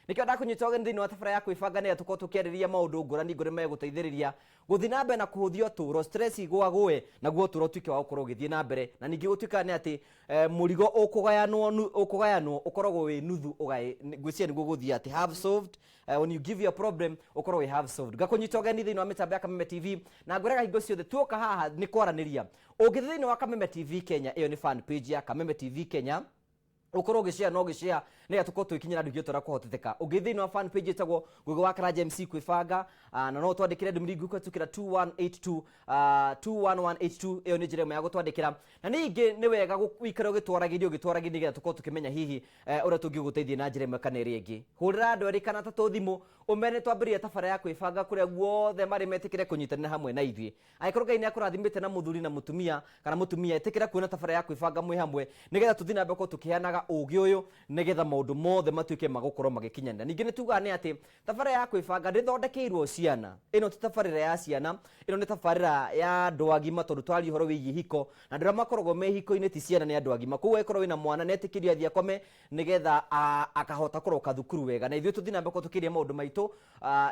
Nĩkĩo ndakũnyita ũgeni thĩinĩ wa tabara ya kwĩbanga nĩgetha tũkorwo tũkĩarĩrĩria maũndũ ngũrani ngũrani megũteithĩrĩria gũthiĩ na mbere na kũhũthia ũtũũro, stress igũagũe, naguo ũtũũro ũtuĩke wa gũkorwo ũgĩthiĩ na mbere. Na ningĩ gũtuĩka nĩ atĩ mũrigo ũkũgayanwo ũkũgayanwo ũkoragwo wĩ nuthu ũgaĩ, ngwĩciria nĩguo gũthiĩ atĩ half solved, when you give your problem ũkorwo wĩ half solved. Ngakũnyita ũgeni thĩinĩ wa mĩtambo ya Kameme TV na ngwĩraga hingo ciothe tuoka haha nĩ kwaranĩria. Ũngĩthiĩ thĩinĩ wa Kameme TV Kenya, ĩyo nĩ fan page ya Kameme TV Kenya, ukorwo ũgĩshare na ũgĩshare nĩgetha tũkorwo tũgĩkinyĩra andũ aingĩ ta ũrĩa kũhoteteka. Ũngĩ thĩinĩ wa fan page ĩtagwo Ngugi wa Karanja MC kwĩbanga, na no ũtwandĩkĩre ndũmĩrĩri nguhĩ kũhetũkĩra 2182, 21182, ĩyo nĩ njĩra ĩmwe ya gũtwandĩkĩra. Na ningĩ nĩ wega gũikara ũgĩtwaragĩria ũgĩtwaragĩria nĩgetha tũkorwo tũkĩmenya hihi ũrĩa tũngĩgũteithia na njĩra ĩmwe kana ĩrĩa ĩngĩ. Hũrĩra andũ erĩ kana atatũ thimũ ũmere nĩ twambĩrĩria tabara ya kwĩbanga kũrĩa guothe marĩ metĩkĩre kũnyitanĩra hamwe na ithuĩ. Angĩkorwo Ngai nĩ akũrathimĩte na mũthuri na mũtumia kana mũtumia, ĩtĩkĩra kuona tabara ya kwĩbanga mwĩ hamwe nĩgetha tũthiĩ na mbere gũkorwo tũkĩheanaga ũgĩ ũyũ nĩgetha maũndũ mothe matuĩke ma gũkorwo magĩkinyanĩra. Ningĩ nĩ tugaga nĩ atĩ tabarĩra ya kwĩbanga ndĩthondekeirwo ciana. Ĩno ti tabarĩra ya ciana, ĩno nĩ tabarĩra ya andũ agima tondũ twaria ũhoro wĩgiĩ hiko na andũ arĩa makoragwo me hiko-inĩ ti ciana nĩ andũ agima. Koguo angĩkorwo wĩna mwana nĩ etĩkĩrio athiĩ akome nĩgetha akahota kũroka thukuru wega. Na ithuĩ tũthiĩ na mbere gũkorwo tũkĩaria maũndũ maitũ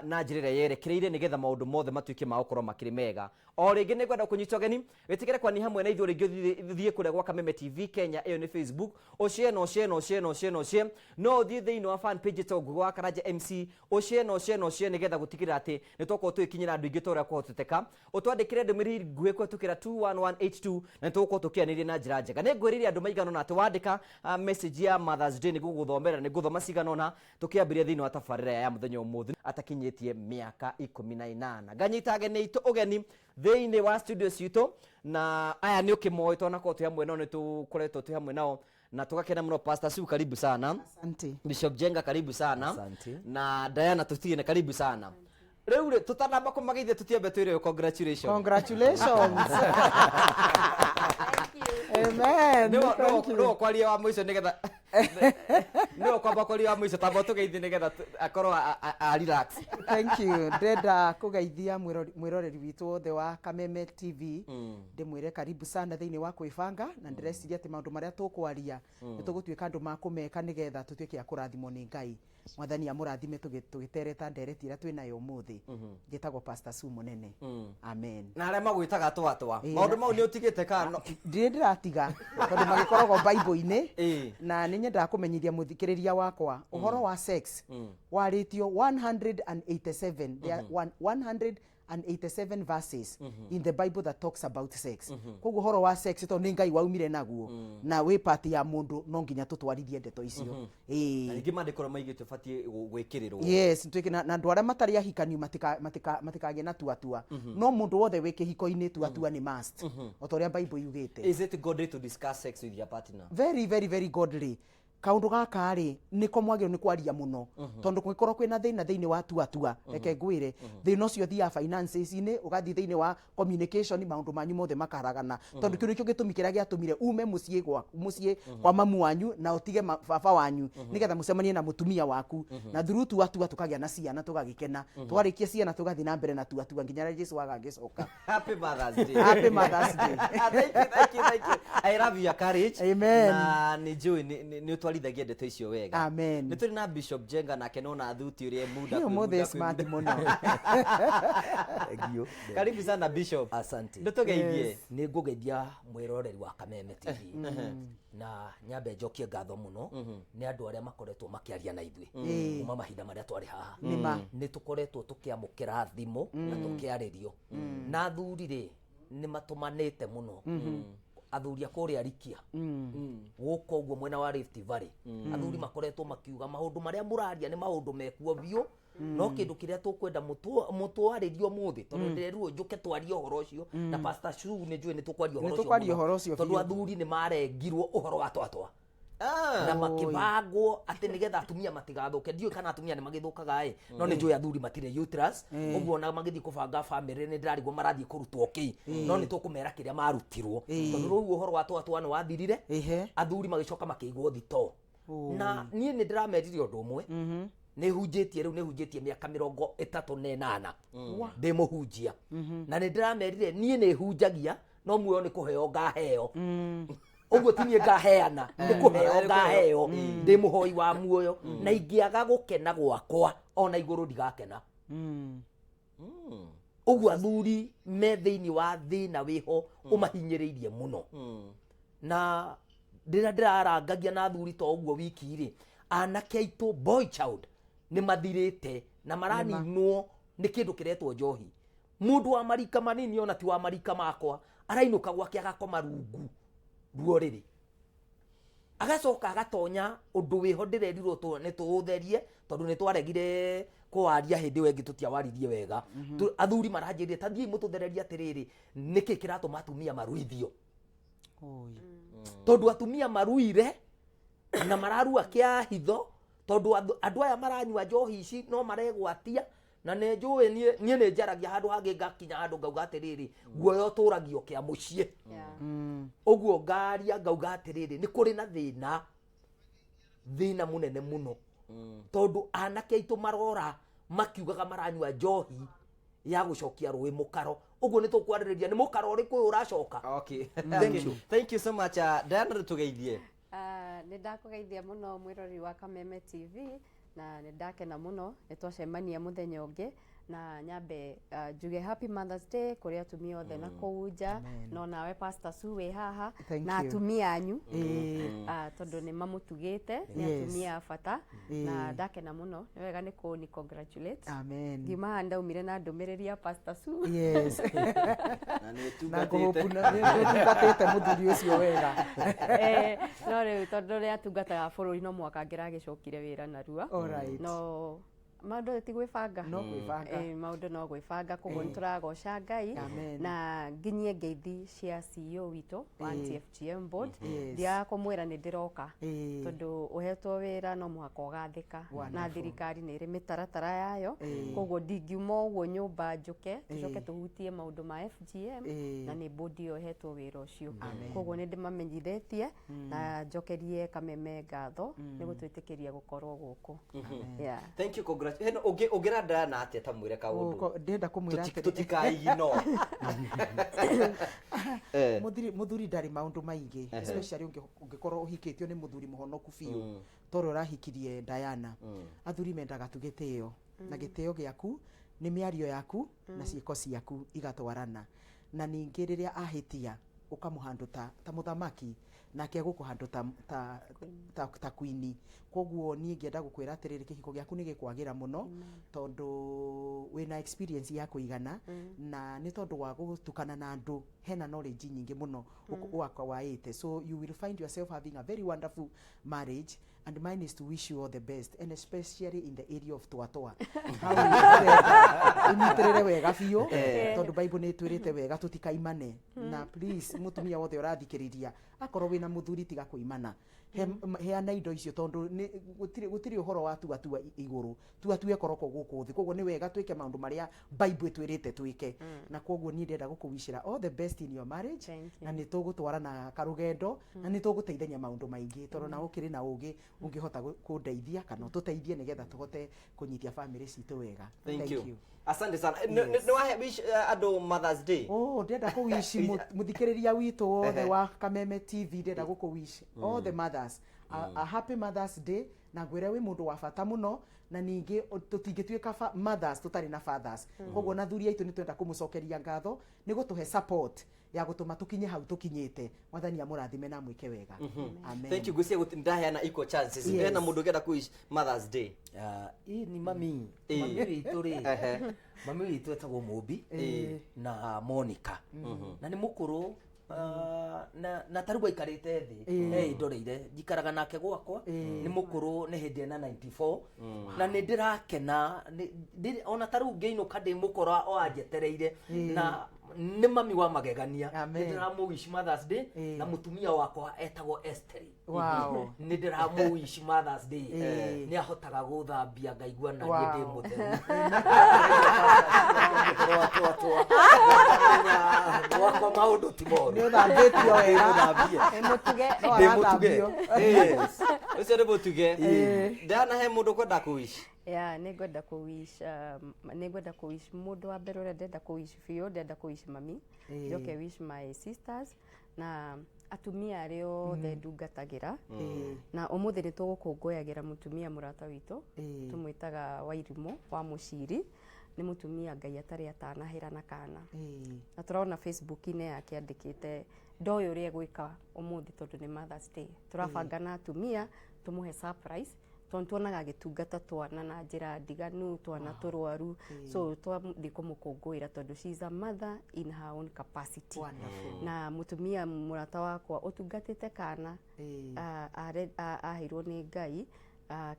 na njĩra ĩrĩa yerekereire nĩgetha maũndũ mothe matuĩke ma gũkorwo makĩrĩ mega. O rĩngĩ nĩ ngwenda kũnyita ũgeni wĩtĩkĩre kwania hamwe na ithuĩ rĩngĩ ũthiĩ kũrĩa gwa Kameme TV Kenya, ĩyo nĩ Facebook, ũshare na ũshare na ũshare na ũshare na ũshare. No ũthiĩ thĩinĩ wa fan page ĩtagwo Ngugi wa Karanja MC, ũshare na ũshare na ũshare nĩgetha gũtigĩrĩra atĩ nĩ twakorwo tũgĩkinyĩra andũ aingĩ ta ũrĩa kũhoteteka. Ũtwandĩkĩre ndũmĩrĩri nguhĩ kũhetũkĩra 21182 na nĩ tũgũkorwo tũkĩaranĩria na njĩra njega. Nĩ ngwĩrĩire andũ maigana ũna atĩ wandĩka message ya Mother's Day nĩ ngũgũthomera, nĩ ngũthoma cigana ũna tũkĩambĩrĩria thĩinĩ wa tabarĩra ya mũthenya ũmũthĩ atakinyĩtie mĩaka 18. Nganyita ageni aitũ ũgeni thĩinĩ wa studio citũ, na aya nĩ ũkĩmoĩ twanakorwo twĩ hamwe nao, nĩ tũkoretwo twĩ hamwe nao na tũgakena mũno. Pastor Sue, karibu sana. Asante. Bishop Jenga, karibu sana. Asante. Na Diana Tũtigine, karibu sana. Rĩu rĩ, tũtanamba kũmageithia tũtiambe twĩre congratulations. Congratulations. Thank you. Amen. Thank you. Nĩwe kwaria wa mũico nĩgetha nĩwe kwamba kwaria wa mũico, tamba tũgeithie nĩgetha akorwo a relax. Thank you. Ndĩrenda kũgeithia mwĩroreri witũ wothe wa Kameme TV, ndĩmwĩre karibu sana thĩinĩ wa kwĩbanga, na ndĩreciria atĩ maũndũ marĩa tũkwaria nĩ tũgũtuĩka andũ ma kũmeka nĩgetha tũtuĩke a kũrathimwo nĩ Ngai. Mwathani amũrathime tũgĩtereta ndereti ĩrĩa twĩnayo ũmũthĩ. Njĩtagwo Pastor Sue Mũnene. Amen. Na arĩa magwĩtaga twatwa, Ĩĩ, maũndũ mau nĩ ũtigĩte kana no? Ndirĩ ndĩratiga tondũ magĩkoragwo Bible-inĩ, na nĩ nyendaga kũmenyithia mũthikĩrĩria wakwa ũhoro wa sex warĩtio 187, there are 187 verses in the Bible that talks about sex. Koguo ũhoro wa sex, tondũ nĩ Ngai waumire naguo na wĩ part ya mũndũ, no nginya tũtwarithie ndeto icio. Na ningĩ maandĩko ũrĩa maigĩte ũbatiĩ gwĩkĩrĩrwo. Yes, ntuĩke na andũ arĩa matarĩ ahikaniu matikagĩe na tuatua, no mũndũ wothe wĩ kĩhiko-inĩ tuatua nĩ must, o ta ũrĩa Bible yugĩte. Is it godly to discuss sex with your partner? Very, very, very godly. Kaũndũ gaka rĩ, nĩko mwagĩrĩirwo nĩ kwaria mũno, tondũ kũngĩkorwo kwĩna thĩna thĩinĩ wa tuatua, reke ngwĩre, thĩna ũcio ũthiaga finances-inĩ, ũgathiĩ thĩinĩ wa communication, maũndũ manyu mothe makaragana, tondũ kĩu nĩkĩo gĩtũmi kĩrĩa gĩatũmire ume mũciĩ gwa mũciĩ kwa mamu wanyu na ũtige baba wanyu nĩgetha mũcemanie na mũtumia waku, na through tuatua tũkagĩa na ciana, tũgagĩkena, twarĩkia ciana tũgathiĩ na mbere na tuatua nginya rĩrĩa Jesu agagĩcoka. Happy Mother's Day. Happy Mother's Day. Thank you, thank you, thank you. I love your courage. Amen. Na nĩ njũĩ nĩ ũtwarithagia ndeto icio wega. Amen. Nĩ tũrĩ na Bishop Jenga nake nona thuti ũrĩa muda Hiyo kwĩ mũthĩ muda kwĩ smart muda. mũno. Thank you. Karibu sana, Bishop. Asante. Ndũtũgeithie. Nĩ ngũgeithia mwĩroreri wa Kameme TV na nyambe njokie ngatho mũno nĩ andũ arĩa makoretwo makĩaria na ithuĩ kuma mahinda marĩa twarĩ haha. Nĩma. Nĩ tũkoretwo tũkĩamũkĩra thimũ na tũkĩarĩrio na athuri rĩ, nĩ matũmanĩte mũno, athuri a kũrĩa Rikia gũkũ ũguo mwena wa Rift Valley. Athuri makoretwo makiuga maũndũ marĩa mũraria nĩ maũndũ mekuo biũ, no kĩndũ kĩrĩa tũkwenda mũtwarĩrie ũmũthĩ, tondũ ndĩrerirwo njũke twarie ũhoro ũcio na Pastor Sue, nĩ njũĩ nĩ tũkwaria ũhoro Nĩ ũcio tũkwaria mũno, ũhoro ũcio tondũ biũ. athuri nĩ marengirwo ũhoro wa twatwa na makĩbangwo atĩ nĩgetha atumia matigathũke. Ndiũĩ kana atumia nĩ magĩthũkaga ĩ, no nĩ njũĩ athuri matirĩ uterus ũguo, ona magĩthiĩ kũbanga family nĩ ndĩrarigwo marathiĩ kũrutwo kĩ, no nĩ tũkũmera kĩrĩa marutirwo, tondũ rĩu ũhoro wa twatwa nĩ wathirire. Athuri magĩcoka makĩigwo thitoo, na niĩ nĩ ndĩramerire ũndũ ũmwe. Nĩ hunjĩtie rĩu, nĩ hunjĩtie mĩaka 38 ndĩ mũhunjia, na nĩ ndĩramerire niĩ nĩ hunjagia, no muoyo nĩ kũheo ngaheo. Ũguo ti niĩ ngaheana, nĩ kũheo ngaheo ndĩ mũhoi wa muoyo, na ingĩaga gũkena gwakwa ona igũrũ ndigakena. Ũguo athuri me thĩinĩ wa thĩna wĩho ũmahinyĩrĩirie mũno, na rĩrĩa ndĩrarangagia na athuri to ũguo wiki rĩ, anake aitũ, boy child, nĩ mathirĩte na maraninwo nĩ kĩndũ kĩretwo njohi. Mũndũ wa marika manini, ona ti wa marika makwa, arainũka gwake agakoma rungu ruo rĩrĩ, agacoka agatonya ũndũ wĩho ndĩrerirwo nĩ tũũtherie tondũ nĩ twaregire kũwaria hĩndĩ ĩyo ĩngĩ, tũtiawaririe wega. Athuri maranjĩrire ta thiĩi mũtũthererie atĩrĩrĩ, nĩkĩ kĩratũma atumia maruithio? Oi. Tondũ atumia maruire na mararua kĩa hitho, tondũ andũ aya maranyua njohi ici no maregwatia. Na nĩ njũĩ niĩ nĩ njaragia handũ hangĩ, ngakinya handũ ngauga atĩrĩrĩ, guoya ũtũragio kĩa mũciĩ. Ũguo ngaria ngauga atĩrĩrĩ, nĩ kũrĩ na thĩna, thĩna mũnene mũno, tondũ anake aitũ marora makiugaga maranyua njohi ya gũcokia rũĩ mũkaro. Ũguo nĩ tũkwarĩrĩria nĩ mũkaro ũrĩkũ ũyũ ũracoka. Okay. Thank you. Thank you so much. Diana, tũgeithie. Ah, nĩ ndakũgeithia mũno mwĩroreri wa Kameme TV, na nĩ ndakena mũno nĩ twacemania mũthenya ũngĩ, na nyambe njuge happy Mother's Day kũrĩ atumia othe na kũu nja, no nawe Pastor Sue wĩ haha Thank na you. atumia anyu, tondũ nĩ mamũtugĩte, nĩ atumia a bata, na ndakena mũno, nĩ wega nĩ kũni congratulate. Amen. Ngiuma haha ndaumire na ndũmĩrĩri ya Pastor Sue. Yes. Na nĩ Na ũtungatĩte. ngũhũpu na nĩ ũtungatĩte mũthuri ũcio wega. No rĩu tondũ ũrĩa atungataga bũrũri, no mũhaka ngĩragĩcokire wĩra narua. Alright. No maũndũ ti gwĩbanga. No gwĩbanga. Maũndũ no gwĩbanga, koguo nĩ tũragoca Ngai. Amen. Na nginyie ngeithi cia CEO witũ wa TFGM board. Ndiaga kũmwĩra nĩ ndĩroka, tondũ ũhetwo wĩra no mũhaka ũgathĩka, na thirikari nĩ ĩrĩ mĩtaratara yayo, koguo ndingiuma ũguo nyũmba njũke tũcoke tũhutie maũndũ ma FGM, na nĩ board ĩyo ĩhetwo wĩra ũcio. Koguo nĩ ndĩmamenyithĩtie, na njokerie Kameme ngatho nĩ gũtwĩtĩkĩria gũkorwo gũkũ. Yeah. Thank you, congrats. Heno ũngĩra Diana atĩa, ta mwĩre kaũndũ? Ndĩrenda kũmwĩra atĩrĩ. Tũtikaigino. Mũthuri ndarĩ maũndũ maingĩ, especially ũngĩkorwo ũhikĩtio nĩ mũthuri mũhonoku biũ ta ũrĩa ũrahikirie Diana. Athuri mendaga tu gĩtĩo, na gĩtĩo gĩaku nĩ mĩario yaku na ciĩko ciaku igatwarana, na ningĩ rĩrĩa ahĩtia ũkamũhandũ ta mũthamaki, nake egũkũhandũ ta queen. Koguo niĩ ngĩenda gũkwĩra atĩrĩrĩ, kĩhiko gĩaku nĩ gĩkwagĩra mũno, tondũ wĩna experience ya kũigana, na nĩ tondũ wa gũtukana na andũ hena knowledge nyingĩ mũno wakwaĩte. So you will find yourself having a very wonderful marriage, and mine is to wish you all the best, and especially in the area of twatwa. Hau ndĩrenda ũnyitĩrĩre wega biũ, tondũ Bible nĩ ĩtwĩrĩte wega tũtikaimane. Na please, mũtumia wothe ũrathikĩrĩria, akorwo wĩna mũthuri, tiga kũimana. Heana indo icio, tondũ gũtirĩ ũhoro wa tuatua igũrũ, tuatua ĩkoroko gũkũ thĩ. Koguo nĩ wega twĩke maũndũ marĩa Bible ĩtwĩrĩte twĩke, na koguo niĩ ndĩrenda gũkũwishĩra all the best in your marriage. Thank you. Na nĩ tũgũtwarana karũgendo, na nĩ tũgũteithania maũndũ maingĩ, tondũ na ũkĩrĩ na ũgĩ ũngĩhota kũndeithia kana ũtũteithie nĩgetha tũhote kũnyitia family citũ wega. Thank you. Asante sana. Nĩ wahe wish andũ Mother's Day? Oh, ndĩrenda kũwish mũthikĩrĩria witũ wothe wa Kameme TV, ndĩrenda gũkũwish all the mothers a happy Mother's Day, na ngwĩre wĩ mũndũ wa bata mũno, na ningĩ tũtingĩtuĩka mothers tũtarĩ na fathers. Koguo na thuri aitũ nĩ twenda kũmũcokeria ngatho nĩ gũtũhe support ya gũtũma tũkinye hau tũkinyĩte. Mwathani amũrathime na amwĩke wega. Amen. Thank you. Gwĩciria ndaheana equal chances. Yes. Hena mũndũ ũngĩenda kũ wish Mother's Day? Ah, ĩ ni mami. Mami witũ rĩ, mami witũ etagwo Mũmbi na Monica, na nĩ mũkũrũ, na tarĩu aikarĩte thĩ ndoreire, njikaraga nake gwakwa. Nĩ mũkũrũ, nĩ hĩndĩ ena 94, na nĩ ndĩrakena ona tarĩu ngĩinũka ndĩ mũkora o anjetereire, na nĩ mami wa magegania. Amen. Nĩ ndĩramũwish Mother's Day, na mũtumia wakwa etagwo Esther. Nĩ ndĩramũwish Mother's Day. Nĩ ahotaga gũthambia ngaigua na niĩ ndĩ mũtheru. Twatwa gwakwa maũndũ ti moru. Nĩ ũthambĩtio wega. Ndĩmũthambie. Nĩ mũtuge. No Ndĩ mũtuge. arathambio. Yes. Ũcio nĩ mũtuge. Diana, he mũndũ ũkwenda kũ wish? Yeah, nĩ ngwenda kũ wish nĩ ngwenda kũ wish mũndũ wa mbere ũrĩa ndĩrenda kũ wish biũ, ndĩrenda kũ wish mami, njoke wish my sisters na Atumia arĩa othe ndungatagĩra, na ũmũthĩ nĩ tũgũkũngũyagĩra mũtumia mũrata witũ, tũmwĩtaga Wairimũ wa Mũciri. Nĩ mũtumia Ngai atarĩ atanahĩra na kana. Na tũrona Facebook-inĩ yake andĩkĩte ndoĩ ũrĩa egwĩka ũmũthĩ tondũ nĩ Mother's Day. Tũrabanga na atumia tũmũhe surprise, tondũ tuonaga agĩtungata twana na njĩra ndiganu, twana tũrwaru. So twathiĩ kũmũkũngũĩra tondũ she is a mother in her own capacity. Wonderful. Na mũtumia mũrata wakwa ũtungatĩte kana, aheirwo nĩ Ngai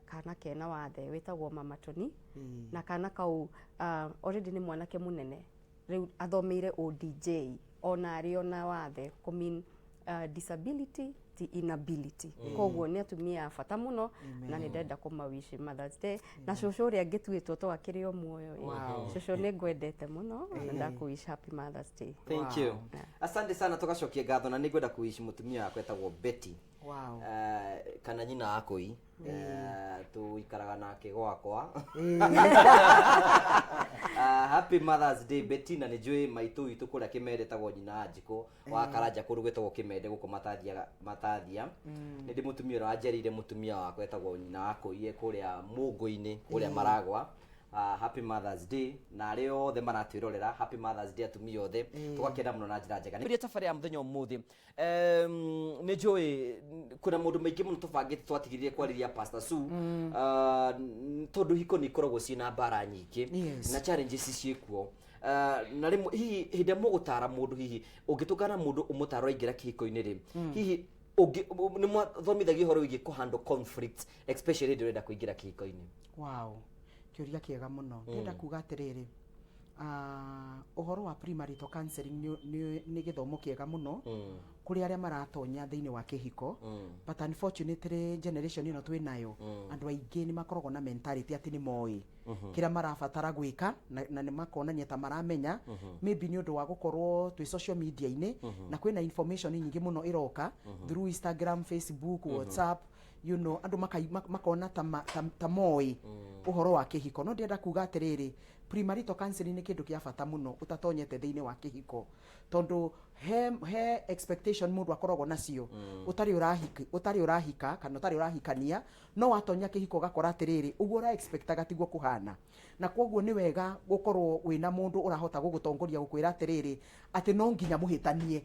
kana kena wathe wĩtagwo Mama Toni. Na kana kau already nĩ mwanake mũnene, rĩu athomeire ODJ, ona arĩ ona wathe, kũ mean disability ti inability. Koguo nĩ atumia a bata mũno, na nĩ ndenda kũmawish Mother's Day. Na cũcũ ũrĩa ngĩtuĩtwo to akĩrĩ o muoyo ĩ. Cũcũ, nĩ ngwendete mũno na ndakũwish happy Mother's Day. Thank you, asante sana. Tugacokia ngatho, na nĩ ngwenda kũwish mũtumia wakwa etagwo Betty, kana nyina wakũi, tuikaraga nake gwakwa. Happy Mother's Day, Betty. Na nĩ njũĩ maitũ witũ kũrĩa Kĩmende etagwo nyina wa Njikũ wa Karanja, kũndũ gwĩtagwo Kĩmende gũkũ Matathia. Matathia nĩ ndĩ mũtumia ũrĩa wanjerĩire mũtumia wakwa etagwo nyina wa Kũiye kũrĩa Mũngũ-inĩ kũrĩa Maragwa. Happy Mother's Day na arĩa othe maratwĩrorera, happy Mother's Day atumia othe, tũgakena mũno na njĩra njega. Nĩ tabarĩra ya mũthenya ũmũthĩ, nĩ njũĩ kwĩna maũndũ maingĩ mũno tũbangĩte, twatigirire kwarĩria Pastor Sue, tondũ hiko nĩ ikoragwo ciĩna mbara nyingĩ na challenges ciĩkuo. Na rĩmwe hihi hĩndĩ ĩrĩa mũgũtara mũndũ, hihi ũngĩtũngana mũndũ ũmũtara ũraingĩra kĩhiko-inĩ rĩ, hihi ũngĩ nĩ mwathomithagia ũhoro wĩgiĩ kũhandle conflict, especially hĩndĩ ĩrĩa ũrenda kũingĩra kĩhiko-inĩ? Wow, kĩũria kĩega mũno. Ndĩrenda kuga atĩrĩrĩ, ũhoro wa premarital counseling nĩ gĩthomo kĩega mũno kũrĩ arĩa maratonya thĩinĩ wa kĩhiko, but unfortunately generation ĩno twĩ nayo, andũ aingĩ nĩ makoragwo na mentality atĩ nĩ moĩ kĩrĩa marabatara gwĩka, na nĩ makonania ta maramenya, maybe nĩ ũndũ wa gũkorwo twĩ social media-inĩ na kwĩna information nyingĩ mũno ĩroka through Instagram, Facebook, WhatsApp, andũ makona ta moĩ ũhoro wa kĩhiko. No ndĩrenda kuga atĩrĩrĩ, premarital counseling nĩ kĩndũ kĩa bata mũno ũtatonyete thĩinĩ wa kĩhiko, tondũ he expectation mũndũ akoragwo nacio ũtarĩ ũrahika kana ũtarĩ ũrahikania. No watonya kĩhiko ũgakora atĩrĩrĩ, ũguo ũra expectaga tiguo kũhana, na koguo nĩ wega gũkorwo wĩna mũndũ ũrahota gũgũtongoria, gũkwĩra atĩrĩrĩ, atĩ no nginya mũhĩtanie.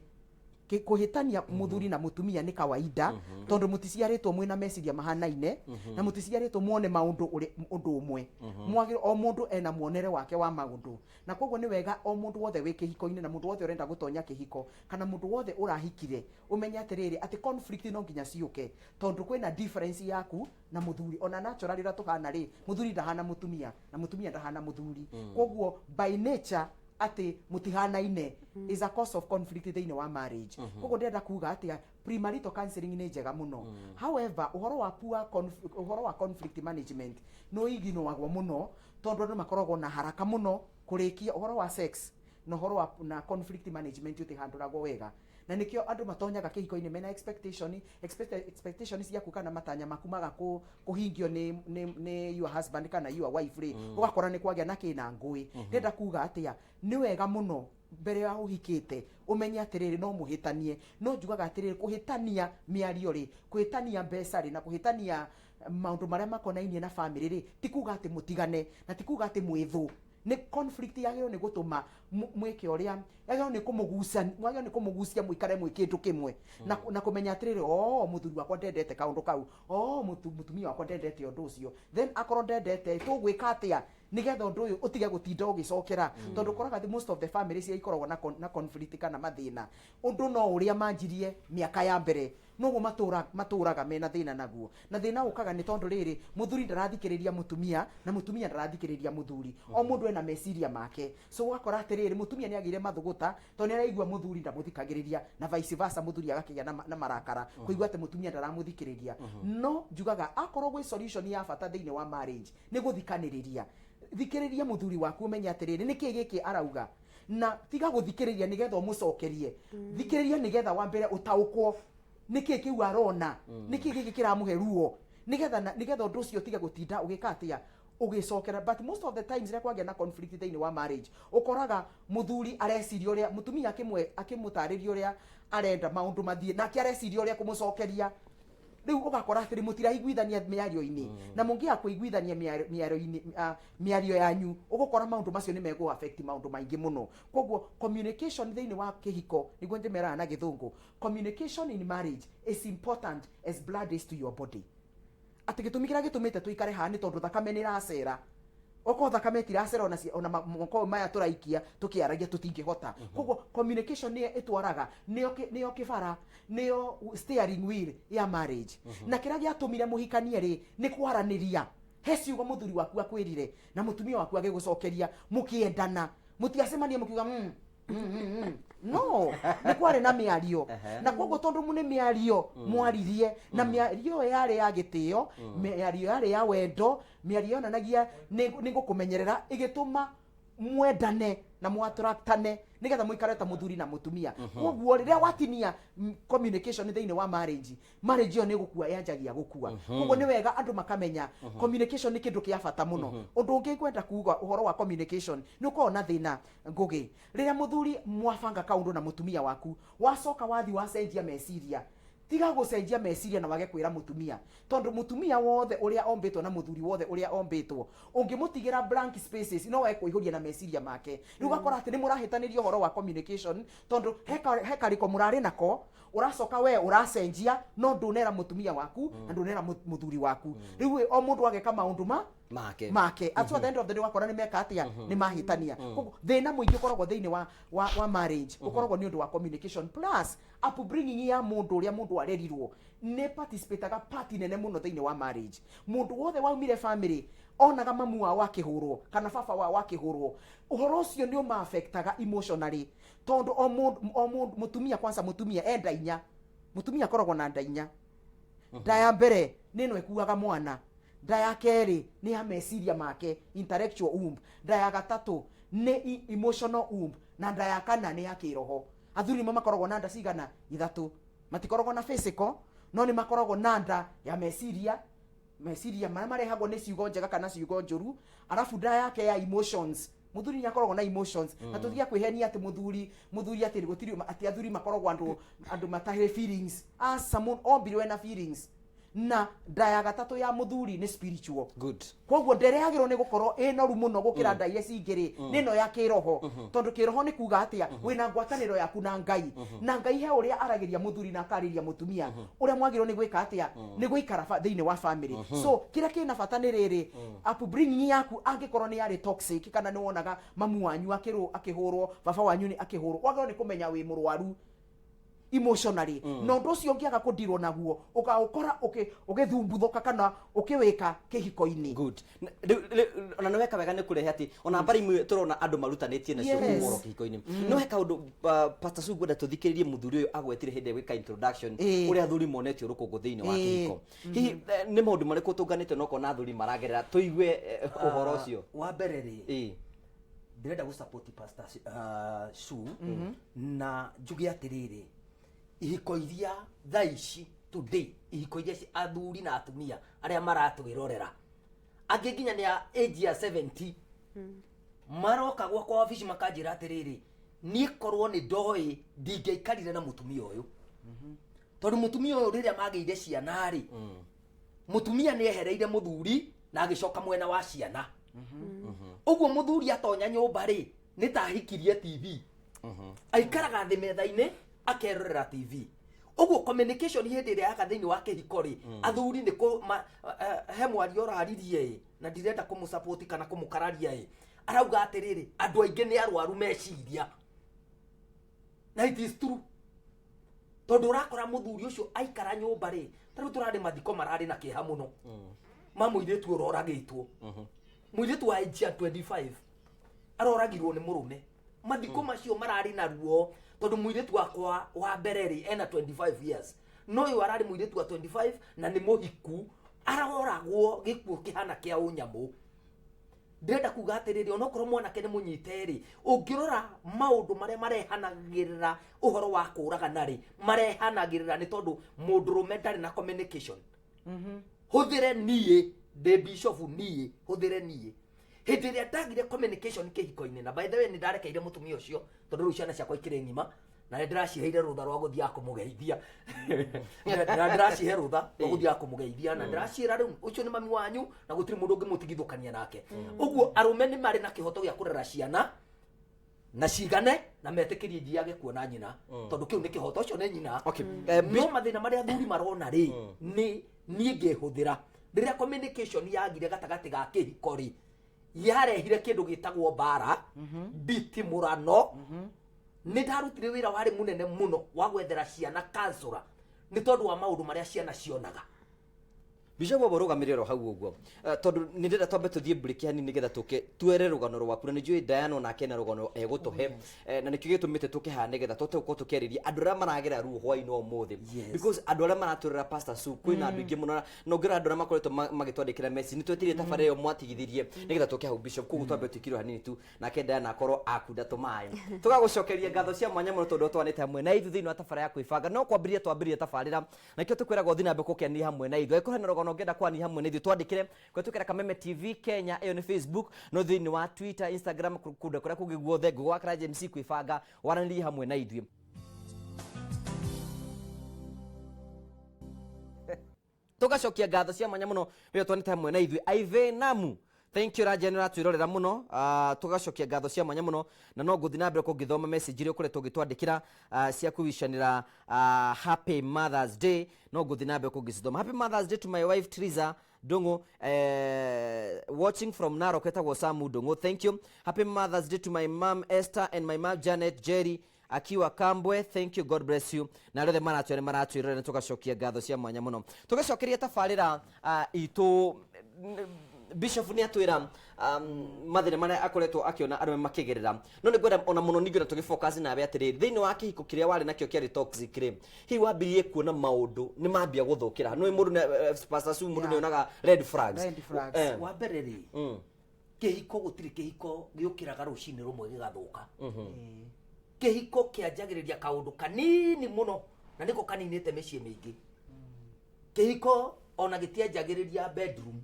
Kũhĩtania mũthuri na mũtumia nĩ kawaida, tondũ mũticiarĩtwo mwĩna meciria mahanaine na mũticiarĩtwo muone maũndũ ũndũ ũmwe. Mwagĩrĩirwo o mũndũ ena muonere wake wa maũndũ, na koguo nĩ wega o mũndũ wothe wĩ kĩhiko-inĩ na mũndũ wothe ũrenda gũtonya kĩhiko kana mũndũ wothe ũrahikire ũmenye atĩrĩrĩ, atĩ conflict no nginya ciũke, tondũ kwĩna difference yaku na mũthuri. Ona naturally ũrĩa tũhana rĩ, mũthuri ndahana mũtumia na mũtumia ndahana mũthuri. Koguo by nature atĩ mũtihanaine is a cause of conflict thĩinĩ wa marriage. Koguo ndĩrenda kuga atĩa, premarital counseling nĩ njega mũno. However, ũhoro wa conflict management nĩ ũiginwagwo mũno, tondũ andũ makoragwo na haraka mũno kũrĩkia ũhoro wa sex, na ũhoro wa na conflict management ũtihandũragwo wega, na nĩkĩo andũ matonyaga kĩhiko-inĩ mena expectation ciaku kana matanya maku maga kũhingio nĩ your husband kana your wife rĩ, ũgakora nĩ kwagĩa na kĩna ngũĩ. Ndĩrenda kuga atĩa, nĩ wega mũno mbere ya ũhikĩte ũmenye atĩrĩrĩ, no mũhĩtanie. No njugaga atĩrĩrĩ, kũhĩtania mĩario rĩ, kũhĩtania mbeca rĩ, na kũhĩtania maũndũ marĩa makonainie na family rĩ, ti kuga atĩ mũtigane na ti kuga atĩ mwĩthũ. Nĩ conflict yagĩrĩirwo nĩ gũtũma mwĩke ũrĩa yagĩrĩirwo nĩ kũmũguca, mwagĩrĩirwo nĩ kũmũgucia mũikare mwĩ kĩndũ kĩmwe, na kũmenya atĩrĩrĩ, o mũthuri wakwa ndendete kaũndũ kau, o mũtumia wakwa ndendete ũndũ ũcio. Then akorwo ndendete, tũgwĩka atĩa nigetha ũndũ ũyũ ũtige gũtinda ũgĩcokera? Tondũ ũkoraga the most of the families iria ikoragwo na conflict kana mathĩna, ũndũ no ũrĩa manjirie mĩaka ya mbere noguo matũraga mena thĩna naguo. Na thĩna ũkaga nĩ tondũ rĩrĩ, mũthuri ndarathikĩrĩria mũtumia na mũtumia ndarathikĩrĩria mũthuri. O mũndũ ena meciria make, so ũgakora atĩrĩrĩ, mũtumia nĩ agĩire mathũgũta tondũ nĩ araigua mũthuri ndamũthikagĩrĩria, na vice versa, mũthuri agakĩgĩa na marakara kũigua atĩ mũtumia ndaramũthikĩrĩria. No njugaga akorwo gwĩ solution ya bata thĩinĩ wa marriage nĩ gũthikanĩrĩria. Thikĩrĩria mũthuri waku, ũmenye atĩrĩrĩ, nĩkĩ gĩkĩ arauga, na tiga gũthikĩrĩria nĩgetha ũmũcokerie. Thikĩrĩria nĩgetha wa mbere ũtaũkwo nĩkĩ kĩu arona, nĩkĩ gĩkĩ kĩramũhe ruo, nĩgetha ũndũ ũcio ũtige gũtinda ũgĩka atĩa. Ũgĩcokera, but most of the times rĩrĩa kwagĩa na conflict thĩinĩ wa marriage, ũkoraga mũthuri areciria ũrĩa mũtumia akĩmũtarĩria ũrĩa arenda maũndũ mathiĩ, nake areciria ũrĩa kũmũcokeria. Rĩu ũgakora atĩrĩ, mũtiraiguithania mĩario-inĩ, na mũngĩaga kũiguithania mĩario-inĩ, mĩario yanyu, ũgũkora maũndũ macio nĩ megũ affect maũndũ maingĩ mũno. Koguo communication thĩinĩ wa kĩhiko, nĩguo ndĩmeraga na Gĩthũngũ, communication in marriage is important as blood is to your body. Atĩ gĩtũmi kĩrĩa gĩtũmĩte tũikare haha nĩ tondũ thakame nĩ ĩracera. Okorwo thakame ĩtiracera, ona ona moko maya tũraikia tũkĩaragia tũtingĩhota. Koguo communication nĩyo ĩtwaraga, nĩyo kĩbara, nĩyo steering wheel ya marriage. Na kĩrĩa gĩatũmire mũhikanie rĩ, nĩ kwaranĩria. He ciugo mũthuri waku akwĩrire na mũtumia waku agĩgũcokeria, mũkĩendana. Mũtiacemania mũkiuga No nĩ kwarĩ na mĩario. Na koguo tondũ nĩ mĩario mwaririe, na mĩario ĩyo yarĩ ya gĩtĩo, mĩario yarĩ ya wendo, mĩario yonanagia nĩ ngũkũmenyerera, ĩgĩtũma mwendane na mwattraktane nĩgetha mũikare ta mũthuri na mũtumia. Koguo rĩrĩa watinia communication thĩinĩ wa marriage, marriage ĩyo nĩ gũkua yanjagia gũkua. Koguo nĩ wega andũ makamenya communication nĩ kĩndũ kĩa bata mũno. Ũndũ ũngĩ ngwenda kuga ũhoro wa communication, nĩ ũkoragwo na thĩna, Ngũgĩ, rĩrĩa mũthuri mwabanga kaũndũ na mũtumia waku, wacoka wathi wacenjia meciria. Tiga gũcenjia meciria na wage kwĩra mũtumia, tondũ mũtumia wothe ũrĩa ombĩtwo na mũthuri wothe ũrĩa ombĩtwo, ũngĩmũtigĩra blank spaces, no wage kũihũria na meciria make. Rĩu ũgakora atĩ nĩ mũrahĩtanĩria ũhoro wa communication, tondũ he karĩko mũrarĩ nako, ũracoka we ũracenjia, no ndũnera mũtumia waku na ndũnera mũthuri waku. Rĩu o mũndũ ageka maũndũ ma make make. At the end of the day ũgakora nĩ meka atĩa? Nĩ mahĩtania. Koguo thĩna mũingĩ ũkoragwo thĩinĩ wa marriage ũkoragwo nĩ ũndũ wa communication. Plus upbringing ya mũndũ, ũrĩa mũndũ arerirwo, nĩ participataga part nene mũno thĩinĩ wa marriage. Mũndũ wothe waumire family onaga mamu wao akĩhũrwo kana baba wao akĩhũrwo, ũhoro ũcio nĩ ũma-affectaga emotionally, tondũ o mũndũ, mũtumia kwanza, mũtumia enda inya, mũtumia akoragwo na nda inya. Nda ya mbere nĩ ĩno ĩkuaga mwana, nda ya kerĩ nĩ ya meciria make, intellectual womb, nda ya gatatũ nĩ emotional womb, na nda ya kana nĩ ya kĩroho. Athuri nĩmo makoragwo na nda cigana? Ithatũ. Matikoragwo na physical, no nĩ makoragwo na nda ya meciria, meciria marĩa marehagwo nĩ ciugo njega kana ciugo njũru, arabu nda yake ya emotions. Mũthuri nĩ akoragwo na emotions, na tũtige kwĩhenia atĩ mũthuri atĩ gũtirĩ, atĩ athuri makoragwo andũ matarĩ feelings. Aca, ombirwo ena feelings. Na nda ya gatatũ ya mũthuri nĩ spiritual. Koguo ndere yagĩrĩirwo nĩ gũkorwo ĩ noru mũno gũkĩra nda iria cingĩ rĩ, nĩ ĩno ya kĩroho. Tondũ kĩroho nĩ kuga atĩa? Wĩna ngwatanĩro yaku na Ngai, na Ngai he ũrĩa aragĩria mũthuri na akarĩria mũtumia ũrĩa mwagĩrĩirwo nĩ gwĩka atĩa, nĩ gũikara thĩinĩ wa family. So kĩrĩa kĩna bata nĩ rĩrĩ, upbringing yaku angĩkorwo nĩ yarĩ toxic, kana nĩ wonaga mamu wanyu akĩhũrwo, baba wanyu nĩ akĩhũrwo, wagĩrĩirwo nĩ kũmenya wĩ mũrwaru emotionally. Na ũndũ ũcio ũngĩaga kũndirwo naguo, ũkaũkora ũgĩthumbuthũka kana ũkĩwĩka kĩhiko-inĩ. Good. Rĩu ona nĩ weka wega nĩ kũrehe atĩ ona mbara imwe tũrona andũ marutanĩtie nacio kuma oro kĩhiko-inĩ. No he kaũndũ, Pastor Sue, ngwenda tũthikĩrĩrie mũthuri ũyũ agwetire hĩndĩ ya gwĩka introduction, ũrĩa athuri monetio rũkũngũ thĩinĩ wa kĩhiko. Hihi nĩ maũndũ marĩkũ tũnganĩte na ũkona athuri maragerera? Tũigue ũhoro ũcio. Wa mbere rĩ, ndĩrenda gũ support Pastor Sue na njuge atĩrĩrĩ, ihiko iria thaa ici today, ihiko iria athuri na atumia arĩa maratwĩrorera, angĩ nginya nĩ a age ya 70, maroka gwakwa wabici makanjĩra atĩrĩrĩ, niĩ korwo nĩ ndoĩ ndingĩaikarire na mũtumia ũyũ, tondũ mũtumia ũyũ rĩrĩa magĩire ciana rĩ, mũtumia nĩ ehereire mũthuri na agĩcoka mwena wa ciana. Ũguo mũthuri atonya nyũmba rĩ, nĩ ta ahikirie TV, aikaraga thĩ metha-inĩ akerorera TV. Ũguo communication hĩndĩ ĩrĩa yaga thĩinĩ wa kĩhiko rĩ, athuri nĩ kũ he mwaria ũraririe ĩ, na ndirenda kũmũsupport kana kũmũkararia ĩ, arauga atĩrĩrĩ, andũ aingĩ nĩ arwaru meciria, na it is true, tondũ ũrakora mũthuri ũcio aikara nyũmba rĩ, ta rĩu tũrarĩ mathiko mararĩ na kĩeha mũno ma mũirĩtu ũroragĩtwo, mũirĩtu wa age ya 25 aroragirwo nĩ mũrũme. Mathiko macio mararĩ na ruo, tondũ mũirĩtu wakwa wa mbere rĩ, ena 25 years, no ũyũ ararĩ mũirĩtu wa 25 na nĩ mũhiku, aroragwo gĩkuũ kĩhana kĩa ũnyamũ. Ndĩrenda kuga atĩrĩrĩ, onokorwo mwanake nĩ mũnyite rĩ, ũngĩrora maũndũ marĩa marehanagĩrĩra ũhoro wa kũragana rĩ, marehanagĩrĩra nĩ tondũ mũndũrũme ndarĩ na communication. Hũthĩre niĩ Ndĩ bishop niĩ, hũthĩre niĩ. Hĩndĩ ĩrĩa ndagire communication kĩhiko-inĩ, na by the way nĩ ndarekeire mũtumia ũcio tondũ rĩu ciana ciakwa ikĩrĩ ng'ima, na nĩ ndĩraciheire rũtha rwa gũthiaga kũmũgeithia, na ndĩracihe rũtha rwa gũthiaga kũmũgeithia, na ndĩraciĩra rĩu ũcio nĩ mami wanyu na gũtirĩ mũndũ ũngĩmũtigithũkania nake. Ũguo arũme nĩ marĩ na kĩhoto gĩa kũrera ciana na cigane na metĩkĩrie ithiage kuona nyina, tondũ kĩu nĩ kĩhoto, ũcio nĩ nyina. Okay. No mathĩna marĩa athuri marona rĩ, nĩ niĩ ngĩhũthĩra rĩrĩa communication yagire gatagatĩ ga kĩhiko rĩ, yarehire kĩndũ gĩtagwo mbara, nditimũrano. Nĩ ndarutire wĩra warĩ mũnene mũno wa gwethera ciana counselor nĩ tondũ wa maũndũ marĩa ciana cionaga. Bishop, wamba ũrũgamĩre oro hau ũguo. Tondũ nĩ ndĩrenda twambe tũthiĩ break hanini nĩgetha tũke tuere rũgano rwaku, na nĩ njũĩ Diana onake ena rũgano egũtũhe. Na nĩkĩo gĩtũmĩte tũke haha nĩgetha tũhote gũkorwo tũkĩarĩria andũ arĩa maragera ruo hwaĩ-inĩ wa ũmũthĩ. Because andũ arĩa maratwĩrora, Pastor Sue, kwĩna andũ aingĩ mũno, na ũngĩrora andũ arĩa makoretwo magĩtwandĩkĩra message, nĩ twetirie tabarĩra ĩyo mwatigithirie nĩgetha tũke hau, Bishop. Koguo twambe twĩkirwo hanini tu, nake Diana akorwo akunda tũmaĩ. Tũgagũcokeria ngatho cia mwanya mũno tondũ twanĩte hamwe na ithuĩ thĩinĩ wa tabarĩra ya kwĩbanga. No kwambĩrĩria twambĩrĩria tabarĩra, na nĩkĩo tũkwĩraga ũthiĩ na mbere gũkenia hamwe na ithuĩ. Angĩkorwo hena rũgano ũngĩenda kwania hamwe na ithuĩ, twandĩkĩre kũhetũkĩra Kameme TV Kenya, ĩyo nĩ Facebook, no thĩinĩ wa Twitter, Instagram, kũndũ kũrĩa kũngĩ guothe, Ngũgĩ wa Karanja MC kwĩbanga, waranĩrie hamwe na ithuĩ. Tũgacokia ngatho cia mwanya mũno rĩrĩa twanĩte hamwe na ithuĩ. Aive Namu, thank you. Raja nĩ ũratwĩrorera mũno. Tũgacokia ngatho cia mwanya mũno, na no ngũthiĩ na mbere kũngĩthoma message iria ũkoretwo ũgĩtwandĩkĩra cia kũwicanĩra happy Mother's Day, no ngũthiĩ na mbere kũngĩcithoma. Happy Mother's Day to my wife Triza Ndung'u, watching from Narok, etagwo Samu Ndung'u, thank you. Happy Mother's Day to my mom Esther and my mom Janet Jerry akiwa Kambwe, thank you, God bless you. Na arĩa othe maratwĩra nĩ maratwĩrora, nĩ tũgacokia ngatho cia mwanya mũno. Tũgĩcokeria tabarĩra itũ, Bishop nĩ atwĩra mathĩna marĩa akoretwo akĩona arũme makĩgerera, no nĩ ngwenda ona mũno ningĩ ona tũgĩfocus nawe atĩrĩrĩ, thĩinĩ wa kĩhiko kĩrĩa warĩ nakĩo kĩarĩ toxic rĩ, hihi wambirie kuona maũndũ nĩ mambia gũthũkĩra? Nĩ mũndũ Pastor Sue, mũndũ nĩ onaga red flags. Red flags. Wa mbere rĩ, kĩhiko gũtirĩ kĩhiko gĩũkĩraga rũcinĩ rũmwe gĩgathũka. Kĩhiko kĩanjagĩrĩria kaũndũ kanini mũno, na nĩko kaninĩte mĩciĩ mĩingĩ. Kĩhiko ona gĩtianjagĩrĩria bedroom,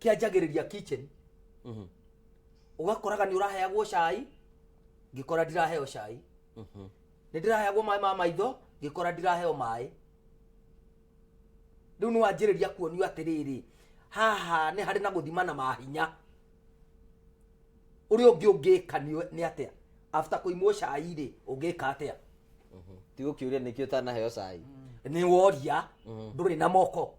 kĩanjagĩrĩria kitchen. Ũgakoraga nĩ ũraheagwo cai, ngĩkora ndiraheo cai, nĩ ndĩraheagwo maĩ ma maitho, ngĩkora ndiraheo maĩ. Rĩu nĩ wanjĩrĩria kuonio atĩrĩrĩ, haha nĩ harĩ na gũthimana mahinya. Ũrĩa ũngĩ ũngĩka nĩ atĩa after kũimwo cai rĩ, ũngĩka atĩa? Ti gũkĩũria nĩkĩ ũtanaheo cai. Nĩ woria ndũrĩ na moko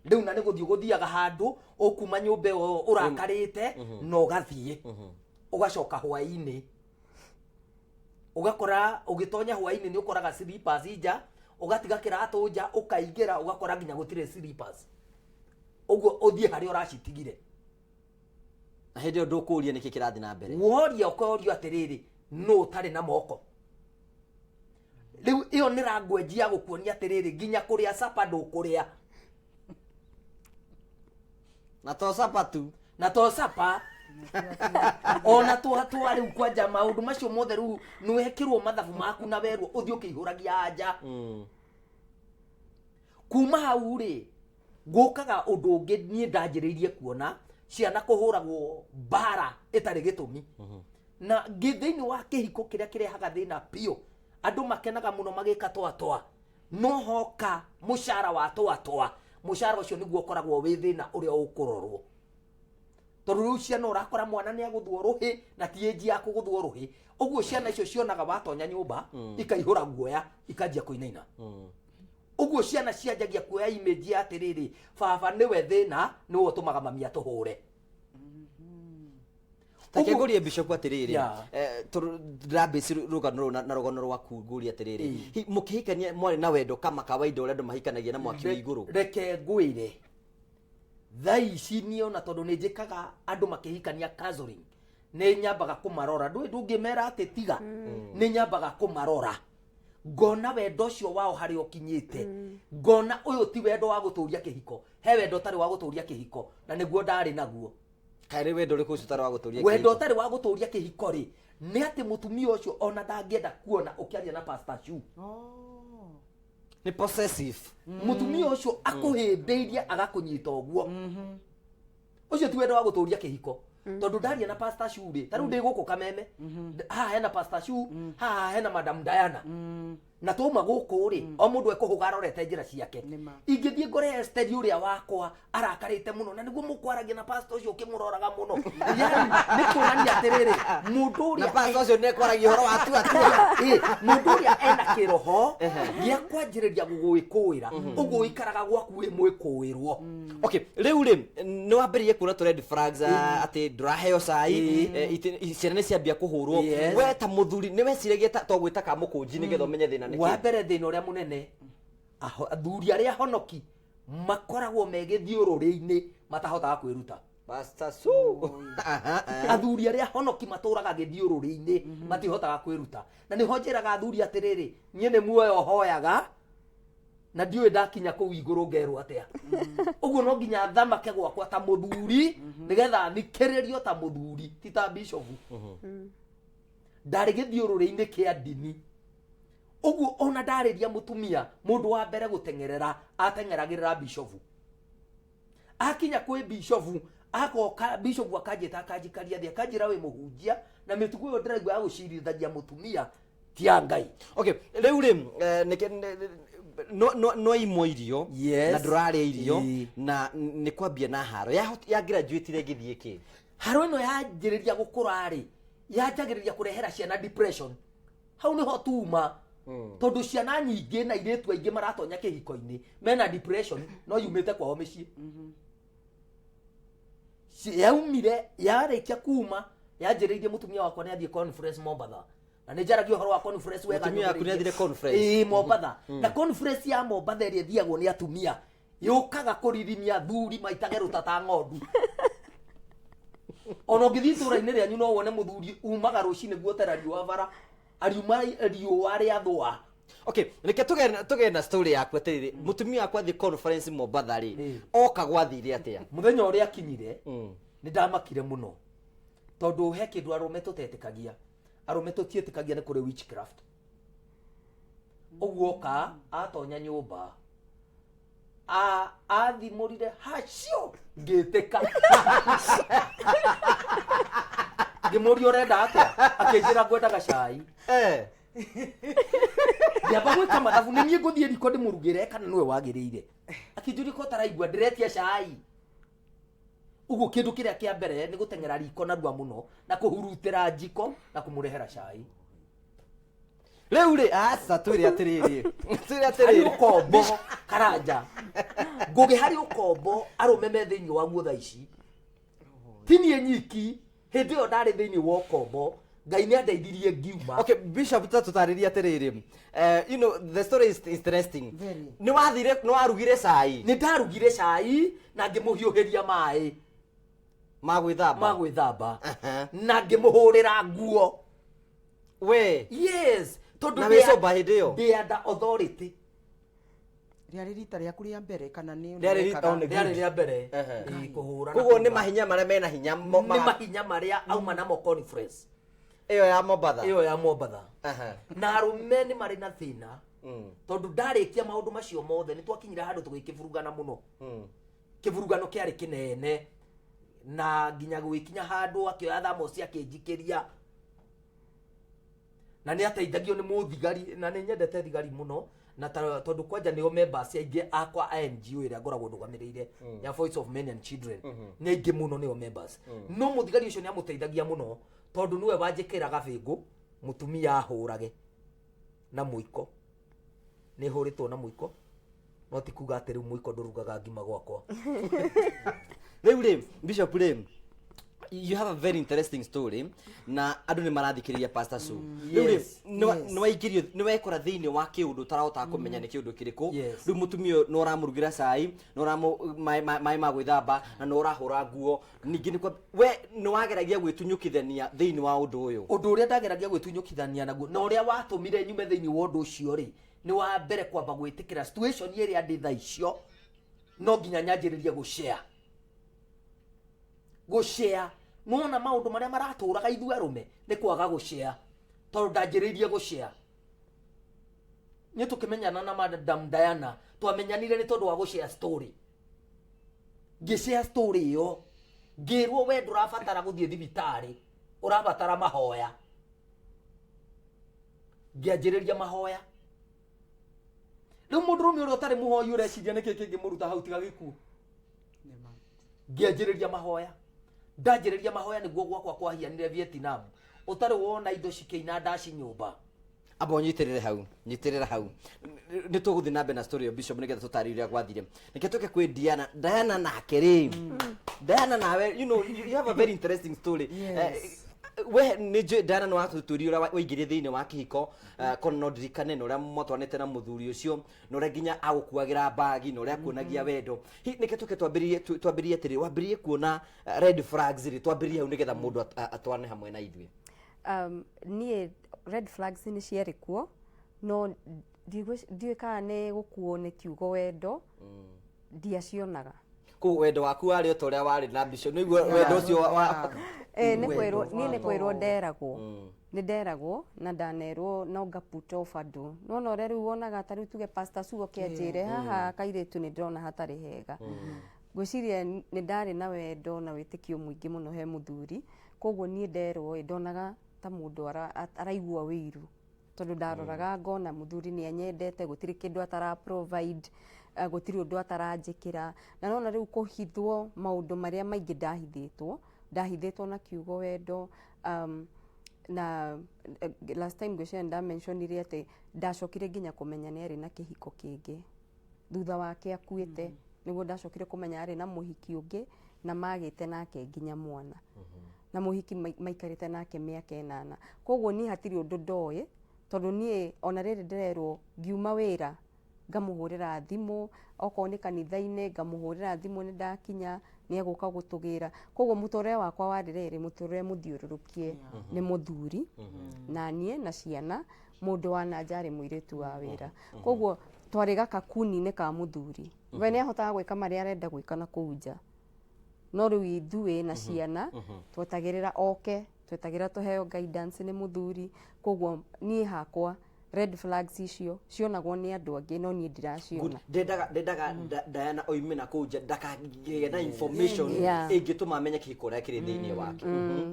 rĩu, na nĩ gũthiĩ ũgũthiaga handũ ũkuma nyũmba ĩyo ũrakarĩte, na ũgathiĩ ũgacoka hwaĩ-inĩ, ũgakora ũgĩtonya hwaĩ-inĩ nĩ ũkoraga slippers nja, ũgatiga kĩratũ nja, ũkaingĩra ũgakora nginya gũtirĩ slippers. Ũguo ũthiĩ harĩa ũracitigire. Na hĩndĩ ĩyo ndũkũria nĩkĩ kĩrathiĩ na mbere. Woria ũkorio atĩrĩrĩ, nũ ũtarĩ na moko? Rĩu ĩyo nĩ language ya gũkuonia atĩrĩrĩ, nginya kũrĩa sapa ndũkũrĩa. Na to sapa tu. Na to sapa, ona twatwa rĩu kwanja maũndũ macio mothe, rĩu nĩwekĩrwo mathabu maku na werwo ũthiĩ ũkĩihũragia anja. Kuma hau rĩ, gũkaga ũndũ ũngĩ. Niĩ ndanjĩrĩirie kuona ciana kũhũragwo mbara ĩtarĩ gĩtũmi, na ngĩ thĩinĩ wa kĩhiko kĩrĩa kĩrehaga thĩna biũ, andũ makenaga mũno magĩka twatwa, no hoka mũcara wa twatwa, mũcara ũcio nĩguo ũkoragwo wĩ thĩna ũrĩa ũkũrorwo, tondũ rĩu ciana ũrakora mwana nĩ agũthwo rũhĩ na ti ĩnji ya kũgũthwo rũhĩ. Ũguo ciana icio cionaga watonya nyũmba ikaihũra guoya, ikanjia kũinaina. Ũguo ciana cianjagia kuoya image ya atĩrĩrĩ, baba nĩwe thĩna, nĩwe ũtũmaga mami atũhũre. Take Ũguo- ngũrie Bishop atĩrĩrĩ, tondũ ndĩrambĩci rũgano rũrũ na rũgano rwaku, ngũrie atĩrĩrĩ, mũkĩhikania mwarĩ na wendo kama kawaida ũrĩa andũ mahikanagia na mwaki wĩ igũrũ? Reke ngwĩre, thaa ici niĩ ona tondũ nĩ njĩkaga andũ makĩhikania counseling, nĩ nyambaga kũmarora. Ndũĩ ndũngĩmera atĩ tiga, nĩ nyambaga kũmarora ngona wendo ũcio wao harĩa ũkinyĩte, ngona ũyũ ti wendo wa gũtũria kĩhiko. He wendo ũtarĩ wa gũtũria kĩhiko, na nĩguo ndarĩ naguo. Kaĩ wendo ũrĩkũ ũcio ũtarĩ wa gũtũria Wendo kĩhiko? ũtarĩ wa gũtũria kĩhiko rĩ, nĩ atĩ mũtumia ũcio ona ndangĩenda kuona ũkĩaria na Pastor Shu. Nĩ possessive. Mũtumia ũcio akũhĩmbĩirie agakũnyita ũguo, ũcio ti wendo wa gũtũria kĩhiko. Tondũ ndaria na Pastor Shu rĩ, ta rĩu ndĩ gũkũ Kameme, haha hena Pastor Shu, haha hena Madam Diana, na twauma gũkũ rĩ, o mũndũ ekũhũga arorete njĩra ciake. Nĩma. Ingĩthiĩ ngore Esteri ũrĩa wakwa arakarĩte mũno na nĩguo mũkwaragia na pastor ũcio ũkĩmũroraga mũno, yani nĩ kuonania atĩrĩrĩ, mũndũ Na ũrĩa pastor ũcio nĩ kwaragia ũhoro wa tua tua. Ĩ, mũndũ ũrĩa ena kĩroho gĩa kwanjĩrĩria gũgwĩkũĩra, ũguo ũikaraga gwaku wĩ mwĩkũĩrwo. Okay, rĩu rĩ, nĩ wambĩrĩirie kuona tũ red flags, atĩ ndũraheo cai, ciana nĩ ciambia kũhũrwo. We ta mũthuri nĩ weciragia to gwĩta ka mũkũnji nĩgetha ũmenye thĩna nĩ Wa kĩ? mbere, thĩna ũrĩa mũnene, athuri arĩa honoki makoragwo me gĩthiũrũrĩ-inĩ matahotaga kwĩruta. Pastor Sue. Aha, aha. Athuri arĩa honoki matũraga gĩthiũrũrĩ-inĩ matihotaga kwĩruta, na nĩho njĩraga athuri atĩrĩrĩ, niĩ nĩ muoyo hoyaga na ndiũĩ ndakinya kũu igũrũ ngerwo atĩa. Ũguo no nginya thamake gwakwa ta mũthuri nĩgetha thikĩrĩrio ta mũthuri, ti ta bishofu. Ndarĩ gĩthiũrũrĩ-inĩ kĩa ndini ũguo, ona ndarĩria mũtumia, mũndũ wa mbere gũteng'erera ateng'eragĩrĩra bishofu. Akinya kwĩ bishofu, agoka bishofu akanjĩta, akanjikaria thĩ, akanjĩra, "Wĩ mũhunjia na mĩtugo ĩyo ndĩraigua ya gũcirithagia mũtumia ti ya Ngai." Okay, rĩu rĩ, no imwe irio na ndũrarĩa irio na nĩ kwambia na haro ya graduate ĩgĩthiĩ kĩ? Haro ĩno yanjĩrĩria gũkũra rĩ, yanjagĩrĩria kũrehera ciana depression. Hau nĩho tuma, tondũ ciana nyingĩ na airĩtu aingĩ maratonya kĩhiko-inĩ mena depression, no yumĩte kwao mĩciĩ. Yaumire yarĩkia kuma yanjĩrĩirie mũtumia wakwa nĩ athiĩ conference Mombatha, na nĩ njaragia ũhoro wa conference wega. Mũtumia waku nĩ athire conference? Ĩĩ, Mombatha. Na conference ya Mombatha ĩrĩa ĩthiagwo nĩ atumia yũkaga kũririmia thuri maitage rũta ta ng'ondu. Ona ũngĩthiĩ itũũra-inĩ rĩanyu no wone mũthuri umaga rũcinĩ guotera riũa bara, ariuma riũa rĩathũa. Okay, reke tũgere na story yaku atĩrĩrĩ, mũtumia wakwa athiĩ conference Mombatha rĩ, oka gwathire atĩa? Mũthenya ũrĩa akinyire, nĩ ndamakire mũno, tondũ he kĩndũ arũme tũtetĩkagia. Arũme tũtiĩtĩkagia nĩ kũrĩ witchcraft. Ũguo oka atonya nyũmba, athimũrire hacio, ngĩtĩka, ngĩmũria, "Ũrenda atĩa?" Akĩnjĩra, "Ngwendaga cai." Ngĩamba gwĩka mathabu, nĩ niĩ ngũthiĩ riko ndĩmũrugĩre kana nĩwe wagĩrĩire? Akĩnjũria, "Ko ũtaraigua ndĩretia cai?" Ũguo kĩndũ kĩrĩa kĩa mbere nĩ gũteng'era riko narua mũno na kũhurutĩra njiko na kũmũrehera cai. Rĩu rĩ, aca, twĩre atĩrĩrĩ, twĩre Harĩ atĩrĩrĩ. Ũkombo karanja ngũgĩ, harĩ ũkombo arũme me thĩinĩ waguo thaa ici, ti niĩ nyiki. Hĩndĩ ĩyo ndarĩ thĩinĩ wa ũkombo, Ngai nĩ andeithirie ngiuma. Okay, Bishop, ta tũtarĩrie atĩrĩrĩ, the story is interesting. Very. Nĩ wathire, nĩ warugire cai? Nĩ ndarugire cai na ngĩmũhiũhĩria maĩ ma gwĩthamba. Ma gwĩthamba. Na ngĩmũhũrĩra nguo. We? Yes, tondũ Na wĩ sober hĩndĩ ĩyo? Ndĩ under authority. Rĩarĩ rita rĩaku rĩa mbere kana nĩ Rĩarĩ rita- wekaga? oh, nĩ good. Rĩarĩ rĩa mbere. Ĩĩ, kũhũra na Koguo nĩ kũruga. mahinya marĩa mena hinya Nĩ mahinya marĩa auma namo conference ĩyo ya Mombatha. Ĩyo ya Mombatha. Na arũme nĩ marĩ na thĩna, tondũ ndarĩkia maũndũ macio mothe, nĩ twakinyire handũ tũgĩkĩburugana mũno. Kĩburugano kĩarĩ kĩnene na nginya gũgĩkinya handũ akĩoya thamosi akĩnjikĩria, na nĩ ateithagio nĩ mũthigari, na nĩ nyendete thigari mũno, na tondũ kwanja nĩo members aingĩ akwa a NGO ĩrĩa ngoragwo ndũgamĩrĩire ya Voice of Men and Children, nĩ aingĩ mũno nĩo members. No mũthigari ũcio nĩ amũteithagia mũno, tondũ nĩwe wanjĩkĩraga bĩngũ mũtumia ahũrage na mũiko. Nĩ hũrĩtwo na mũiko, no ti kuga atĩ rĩu mũiko ndũrugaga ngima gwakwa. Rĩu rĩ, Bishop rĩ, you have a very interesting story na andũ nĩ marathikĩrĩria Pastor Sue. Rĩu rĩ, nĩ waingĩrio, nĩ wekora thĩinĩ wa kĩũndũ ũtarahotaga kũmenya nĩ kĩũndũ kĩrĩkũ. Rĩu mũtumia ũyũ nĩ ũramũrugĩra cai, nĩ ũramũ maĩ ma gwĩthamba, na nĩ ũrahũra nguo. Ningĩ nĩ we nĩ wageragia gwĩtunyũkithania thĩinĩ wa ũndũ ũyũ? Ũndũ ũrĩa ndageragia gwĩtunyũkithania naguo na ũrĩa watũmire nyume thĩinĩ wa ũndũ ũcio rĩ, nĩ wa mbere kwamba gwĩtĩkĩra situation ĩrĩa ndĩ thaa icio, no nginya nyanjĩrĩrie gũshare, gũshare. Nona maũndũ marĩa maratũraga ithuĩ arũme nĩ kwaga gũshare, tondũ ndanjĩrĩirie gũshare. Nĩ tũkĩmenyana na Madam Diana, twamenyanire nĩ tondũ wa gũshare story. Ngĩshare story ĩyo, ngĩrwo we ndũrabatara gũthiĩ thibitarĩ, ũrabatara mahoya. Ngĩanjĩrĩria mahoya. Rĩu mũndũrũme ũrĩa ũtarĩ mũhoi ũreciria nĩkĩ kĩngĩmũruta hau tiga gĩkuũ. Ngĩanjĩrĩria mahoya. Ndanjĩrĩria mahoya nĩguo gwakwa kwahianire Vietnam. Ũtarĩ wona indo cikĩina ndaci nyũmba. Amba ũnyitĩrĩre hau, nyitĩrĩra hau. Nĩ tũgũthiĩ na mbere na story ya Bishop nĩgetha tũtarĩrie ũrĩa gwathire. Reke tũke kwĩ Diana. Diana nake rĩ, Diana nawe, you know, you have a very interesting story. Yes. We nĩ njũĩ Diana nĩ watũtũria ũrĩa waingĩrire thĩinĩ wa kĩhiko, korwo no ndirikane na ũrĩa mwatwaranĩte na mũthuri ũcio, na ũrĩa nginya agũkuagĩra mbagi, na ũrĩa akuonagia wendo. Hihi nĩkĩ tũke twambĩrĩrie, twambĩrĩrie atĩrĩ, wambĩrĩrie kuona red flags rĩ, twambĩrĩrie hau nĩgetha mũndũ atwarane hamwe na ithuĩ. Niĩ red flags nĩ ciarĩ kuo, no ndiũĩ kana nĩ gũkuo nĩ kiugo wendo, ndiacionaga. Koguo wendo waku warĩ o ta ũrĩa warĩ na mbica, nĩ ũiguo wendo ũcio wa Nĩ kwĩrwo, niĩ nĩ kwĩrwo nderagwo. Nĩ nderagwo na ndanerwo no nga put off andũ. Nĩwona ũrĩa rĩu wonaga ta rĩu tuge Pastor Sue oke anjĩre haha kairĩtu nĩ ndĩrona hatarĩ hega. Ngwĩciria nĩ ndarĩ na wendo na wĩtĩkio mũingĩ mũno he mũthuri, koguo niĩ nderwo ĩ, ndonaga ta mũndũ araigua wĩiru. Tondũ ndaroraga ngona mũthuri nĩ anyendete, gũtirĩ kĩndũ atara provide, gũtirĩ ũndũ ataranjĩkĩra. Na nona rĩu kũhithwo maũndũ marĩa maingĩ ndahithĩtwo, ndahithĩtwo na kiugo wendo, na last time ngwĩciria nĩ ndamentionire atĩ ndacokire nginya kũmenya nĩ arĩ na kĩhiko kĩngĩ. Thutha wake akuĩte, nĩguo ndacokire kũmenya arĩ na mũhiki ũngĩ na magĩte nake nginya mwana. Na mũhiki maikarĩte nake mĩaka 8. Koguo niĩ hatirĩ ũndũ ndoĩ, tondũ niĩ ona rĩrĩ ndĩrerwo ngiuma wĩra, ngamũhũrĩra thimũ, okorwo nĩ kanitha-inĩ, ngamũhũrĩra thimũ nĩ ndakinya, nĩ egũka gũtũgĩra. Koguo mũtũrĩre wakwa warĩ rĩrĩ, mũtũrĩre mũthiũrũrũkie nĩ mũthuri, na niĩ na ciana, mũndũ wa na nja arĩ mũirĩtu wa wĩra. Koguo twarĩ gakakuni-inĩ ka mũthuri. We nĩ ahotaga gwĩka marĩa arenda gwĩka na kũu nja. No rĩu ithuĩ na ciana, twetagĩrĩra oke, twetagĩrĩra tũheo guidance nĩ mũthuri. Koguo niĩ hakwa red flags icio cionagwo nĩ andũ angĩ, no niĩ ndiraciona. Ndendaga Diana oime na kũu nja ndakagĩe na information ĩngĩtũma amenye kĩhiko ũrĩa kĩrĩ thĩinĩ wake.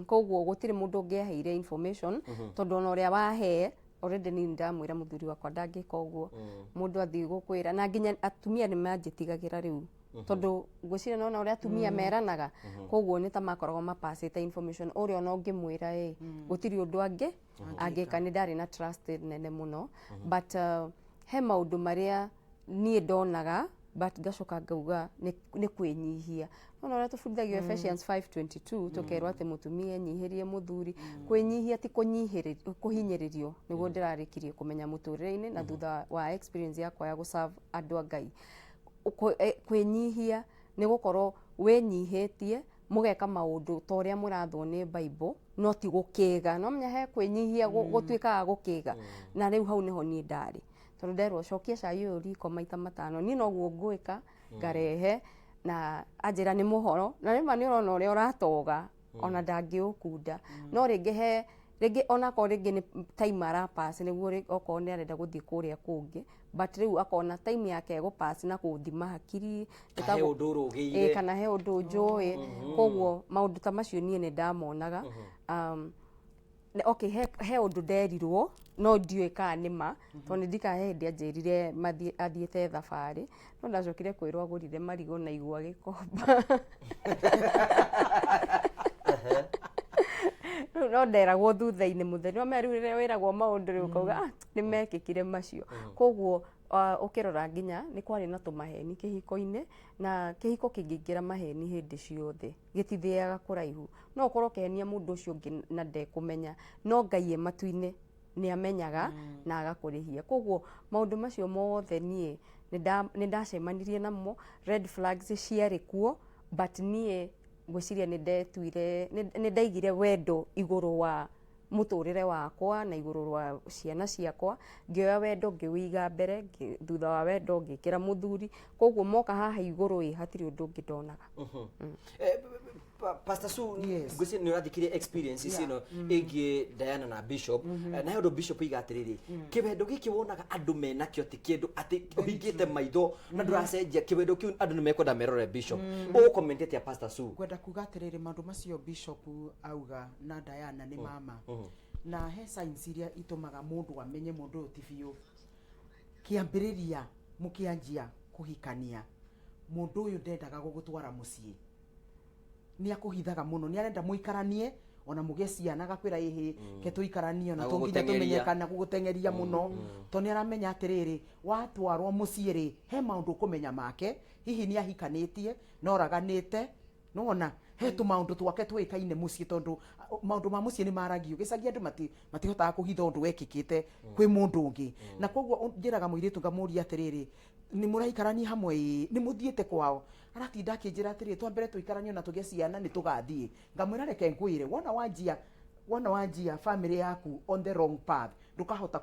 Koguo gũtirĩ mũndũ ũngĩaheire information, tondũ ona ũrĩa wahe already niĩ ndamwĩra mũthuri wakwa ndangĩka ũguo. Mũndũ athiĩ gũkwĩra, na nginya atumia nĩ manjĩtigagĩra rĩu. Tondũ ngwĩciria nona ũrĩa atumia meranaga, koguo nĩ ta makoragwo mapacĩte information ũrĩa ona ũngĩmwĩra ĩ, gũtirĩ ũndũ angĩka. Nĩ ndarĩ na trust nene mũno. But he maũndũ marĩa niĩ ndonaga, but ngacoka ngauga nĩ kwĩnyihia. Nona ũrĩa tũbundithagio Ephesians 5:22, tũkerwo atĩ mũtumia enyihĩrie mũthuri. Kwĩnyihia ti kũhinyĩrĩrio, nĩguo ndĩrarĩkirie kũmenya mũtũrĩre-inĩ na thutha wa experience yakwa ya gũserve andũ a Ngai. Kwĩnyihia nĩ gũkorwo wĩnyihĩtie, mũgeka maũndũ ta ũrĩa mũrathwo nĩ Bible, no ti gũkĩga. No menya he kwĩnyihia gũtuĩkaga gũkĩga. Na rĩu hau nĩho niĩ ndarĩ. Tondũ nderwo cokia cai ũyũ riko maita 5, niĩ noguo ngwĩka, ngarehe, na anjĩra nĩ mũhoro, na rĩma nĩ ũrona ũrĩa ũratoga, ona ndangĩũkunda. No rĩngĩ he, rĩngĩ onakorwo rĩngĩ nĩ time arapass, nĩguo okorwo nĩ arenda gũthiĩ kũrĩa kũngĩ, but rĩu akona time yake ĩgũpass na gũthima hakiri, Kana he ũndũ ũrũgĩire. Kana he ũndũ njũĩ. Koguo maũndũ ta macio niĩ nĩ ndamonaga. Okay, he ũndũ nderirwo, no ndiũĩ kana nĩ ma, tondũ nĩ ndikaga he hĩndĩ anjĩrire athiĩte thabarĩ, no ndacokire kwĩrwo agũrire marigũ na igwa gĩkomba. Rĩu no nderagwo thutha-inĩ mũthenya, no rĩu rĩrĩa wĩragwo maũndũ rĩu ũkauga, nĩ mekĩkire macio. Koguo ũkĩrora nginya nĩ kwarĩ na tũmaheni kĩhiko-inĩ, na kĩhiko kĩngĩingĩra maheni hĩndĩ ciothe, gĩtithiaga kũraihu. No ũkorwo ũkĩhenia mũndũ ũcio ũngĩ na ndekũmenya, no Ngai e matu-inĩ nĩ amenyaga na agakũrĩhia. Koguo maũndũ macio mothe niĩ nĩ ndacemanirie namo, red flags ciarĩ kuo, but niĩ ngwĩciria nĩ ndetuire, nĩ ndaigire wendo igũrũ wa mũtũrĩre wakwa na igũrũ wa ciana ciakwa, ngĩoya wendo ngĩũiga mbere, thutha wa wendo ngĩkĩra mũthuri. Koguo moka haha igũrũ ĩ, hatirĩ ũndũ ũngĩ ndonaga. Pastor Sue, Yes. ngwĩciria nĩ ũrathikirie experiences Yeah. ĩno ĩgiĩ Diana na Bishop. Na he ũndũ Bishop oiga atĩrĩrĩ, kĩwendo gĩkĩ wonaga andũ menakĩo ti kĩndũ atĩ ũhingĩte maitho na ndũracenjia kĩwendo kĩu, andũ nĩ mekwenda merore. Bishop, ũgũcomment atĩa, Pastor Sue? Ngwenda kuga atĩrĩrĩ, maũndũ macio Bishop auga na Diana nĩ mama, na he signs iria itũmaga mũndũ amenye mũndũ ũyũ ti biũ. Kĩambĩrĩria mũkĩanjia kũhikania, mũndũ ũyũ ndendaga gũgũtwara mũciĩ, nĩ akũhithaga mũno, nĩ arenda mũikaranie ona mũgĩe ciana, agakwĩra ĩhĩ ke tũikaranie ona Na tũnginya gũgũteng'eria. Tũmenyekana gũgũteng'eria mũno, tondũ nĩ aramenya atĩrĩrĩ, watwarwo mũciĩ rĩ, he maũndũ ũkũmenya make, hihi nĩ ahikanĩtie noraganĩte, nona he tũmaũndũ twake tũĩkaine mũciĩ, tondũ maũndũ ma mũciĩ nĩ maragio gĩcagi, andũ matihotaga kũhitha ũndũ wekĩkĩte kwĩ mũndũ ũngĩ. Na koguo njĩraga mũirĩtu, ngamũria atĩrĩrĩ, nĩ mũraikarania hamwe? Ĩĩ. Nĩ mũthiĩte kwao? Aratinda akĩnjĩra atĩrĩrĩ, twambere tũikaranie na tũgĩe ciana nĩ tũgathiĩ. Ngamwĩra, reke ngwĩre, wona wanjia family yaku on the wrong path, ndũkahota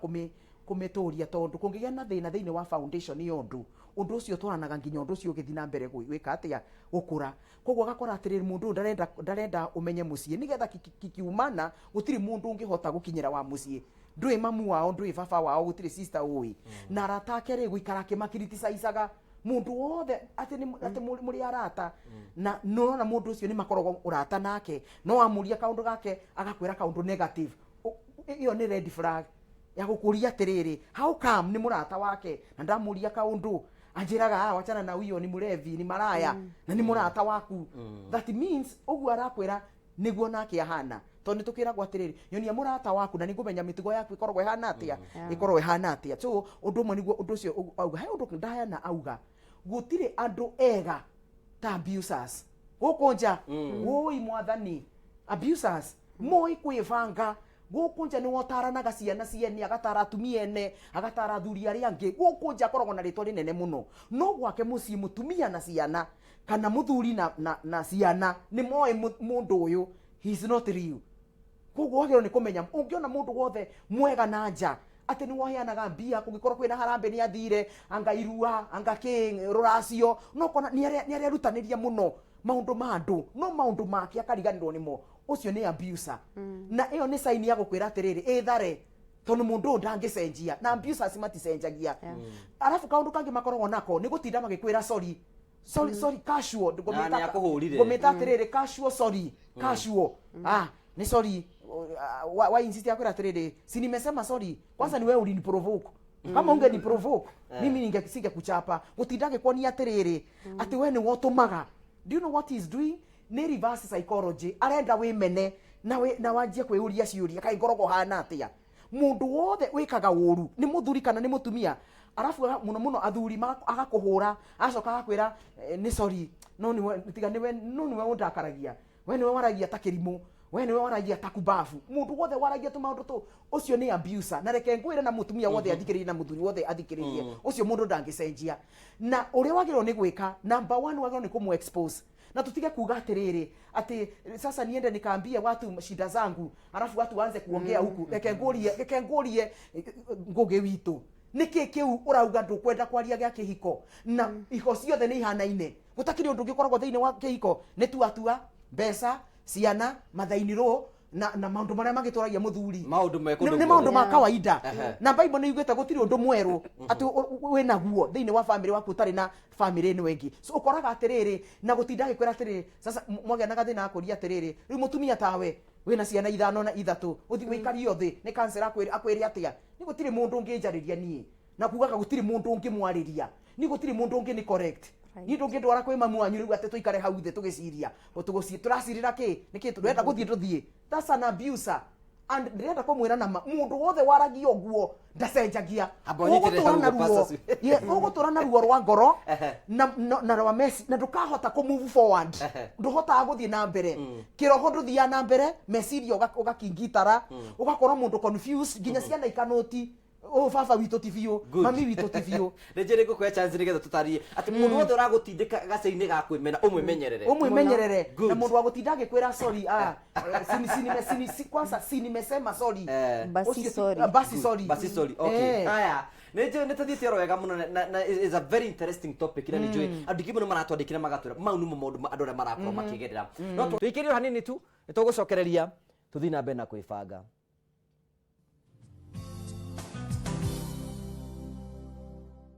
kũmĩtũria, tondũ kũngĩgĩa na thĩna thĩinĩ wa foundation ya ũndũ ũcio ũtwaranaga nginya ũndũ ũcio ũgĩthiĩ na mbere gwĩka atĩa, gũkũra. Koguo agakora atĩrĩrĩ, mũndũ ũyũ ndarenda ũmenye mũciĩ, nĩgetha kikiumana gũtirĩ mũndũ ũngĩhota gũkinyĩra wa mũciĩ, ndũĩ mamu wao, ndũĩ baba wao, gũtirĩ sister ũĩ, na arata ake rĩ, gũikara akĩmakiriticaicaga mũndũ wothe atĩ nĩ atĩ mũrĩ arata, na nĩũrona mũndũ ũcio nĩ makoragwo ũrata nake, no amũria kaũndũ gake agakwĩra kaũndũ negative. Ĩyo nĩ red flag ya gũkũria atĩrĩrĩ, how come nĩ mũrata wake na ndamũria kaũndũ anjĩraga, "Ah, wachana na huyo, ni mlevi, ni maraya," na nĩ mũrata waku? That means ũguo arakwĩra nĩguo nake ahana, tondũ nĩ tũkĩragwo atĩrĩrĩ, nyonia mũrata waku na nĩngũmenya mĩtugo yaku ĩkoragwo ĩhana atĩa, ĩkoragwo ĩhana atĩa. So ũndũ ũmwe nĩguo ũndũ ũcio auga. He ũndũ Diana auga, gũtirĩ andũ ega ta abusers gũkũ nja. Wũi mwathani, abusers moĩ kwĩbanga gũkũ nja. Nĩ wotaranaga ciana ciene, agatara atumia ene, agatara athuri arĩa angĩ. Gũkũ nja akoragwo na rĩtwa rĩnene mũno, no gwake mũciĩ mũtumia na ciana kana mũthuri na ciana nĩ moĩ mũndũ ũyũ, he is not real. Koguo wagĩrĩirwo nĩ kũmenya, ũngĩona mũndũ wothe mwega na nja atĩ nĩ woheanaga mbia, kũngĩkorwo kwĩna harambĩ nĩ athire, anga irua, anga kĩ rũracio, no kona nĩ arerutanĩria mũno maũndũ ma andũ, no maũndũ make akariganĩrwo nĩmo, ũcio nĩ abuser. Na ĩyo nĩ sign ya gũkwĩra atĩrĩrĩ, ĩthare, tondũ mũndũ ũyũ ndangĩcenjia, na abusers maticenjagia. Arabu kaũndũ kangĩ makoragwo nako nĩ gũtinda magĩkwĩra sorry, sorry, sorry, casual. Na nĩ akũhũrire. Ngũmĩta atĩrĩrĩ, casual sorry, casual, ah, ni sorry. Wa insist akwĩra atĩrĩrĩ, si nimesema sorry? Kwanza ni wewe uliniprovoke. Kama ungeniprovoke mimi singekuchapa. Gũtinda agĩkuonia atĩrĩrĩ atĩ we nĩwe ũtũmaga. Do you know what he is doing? Nĩ reverse psychology. Arenda wĩmene na wanjie kwĩyũria ciũria, kaĩ ngoragwo hana atĩa? Mũndũ wothe wĩkaga ũru, nĩ mũthuri kana nĩ mũtumia, arabu mũno mũno athuri, agakũhũra, agacoka agakwĩra, "Eh, nĩ sorry, no nĩwe tiga nĩwe, no nĩwe ũndakaragia, we nĩwe waragia ta kĩrimũ, we nĩwe waragia ta kubabu." Mũndũ wothe waragia tũmaũndũ tũ, ũcio nĩ abuser. Na reke ngwĩre, na mũtumia wothe athikĩrĩrie na mũthuri wothe athikĩrĩrie, ũcio mũndũ ndangĩcenjia. Na ũrĩa wagĩrĩirwo nĩ gwĩka, number one, wagĩrĩirwo nĩ kũmũ expose, na tutige kuga atĩrĩrĩ atĩ sasa niende nikaambie watu shida zangu, alafu watu waanze kuongea huku. Reke ngũrie Ngũgĩ witũ, nĩkĩ kĩu ũrauga ndũkwenda kwaria gĩa kĩhiko? Na iho ciothe nĩ ihanaine, gũtakĩrĩ ũndũ ũngĩ ũkoragwo thĩinĩ wa kĩhiko, nĩ tuatua mbeca, ciana, mathainirwo na maũndũ marĩa magĩtũragia mũthuri. Maũndũ me kũndũ Nĩ maũndũ guothe. ma kawaida. Na Bible nĩ yugĩte gũtirĩ ũndũ mwerũ atĩ wĩ naguo thĩinĩ wa family waku ũtarĩ na family ĩno ĩngĩ. So ũkoraga atĩrĩrĩ, na gũtinda agĩkwĩra atĩrĩrĩ, sasa mwagĩa na gathĩna, akũria atĩrĩrĩ, rĩu mũtumia tawe wĩna ciana ithano na ithatũ, ũthiĩ wĩikario thĩ nĩ kansela, akwĩre atĩa? Nĩ gũtirĩ mũndũ ũngĩnjarĩria niĩ, na kugaga gũtirĩ mũndũ ũngĩmwarĩria ni, gũtirĩ mũndũ ũngĩ nĩ correct. Niĩ ndũngĩndwara kwĩ mamu wanyu rĩu atĩ tũikare hau thĩ tũgĩciria tũracirĩra kĩ, nĩkĩ tũrenda gũthiĩ tũthiĩ. That's an abuser, and ndĩrenda kũmwĩra nama, mũndũ wothe waragia ũguo ndacenjagia. Amba ũnyitĩrĩre hau Ũgũtũra na ũguo, ruo. Pastor Sue. Yeah, ũgũtũra na ruo rwa ngoro na rwa meci, na ndũkahota kũ move forward. Ndũhotaga gũthiĩ na mbere kĩroho, ndũthiaga na mbere meciria, ũgakingitara, ũgakorwo mũndũ confused, nginya ciana ikanũti. Ũyũ baba witũ ti biũ, Good. mami witũ ti biũ. Nĩ njĩrĩ ngũkũhe chance nĩgetha tũtarie atĩ mũndũ wothe ũragũtindĩka gacĩra-inĩ ga kwĩmena ũmwĩmenyerere. Ũmwĩmenyerere. Good. Na mũndũ wa gũtinda agĩkwĩra sorry, ah, eh, sini, sini, sini, si, kwanza si nimesema sorry. Basi Ũcio ti- sorry. ah, basi sorry. Basi sorry, okay. Eh. Haya, nĩ njũĩ nĩ tũthiĩte oro wega mũno na is a very interesting topic, na nĩ njũĩ andũ aingĩ mũno maratwandĩkĩra magatwĩra mau nĩmo maũndũ andũ arĩa marakorwo makĩgerera. No tũikĩrie o hanini tu, nĩ tũgũcokereria tũthiĩ na mbere na kwĩbanga.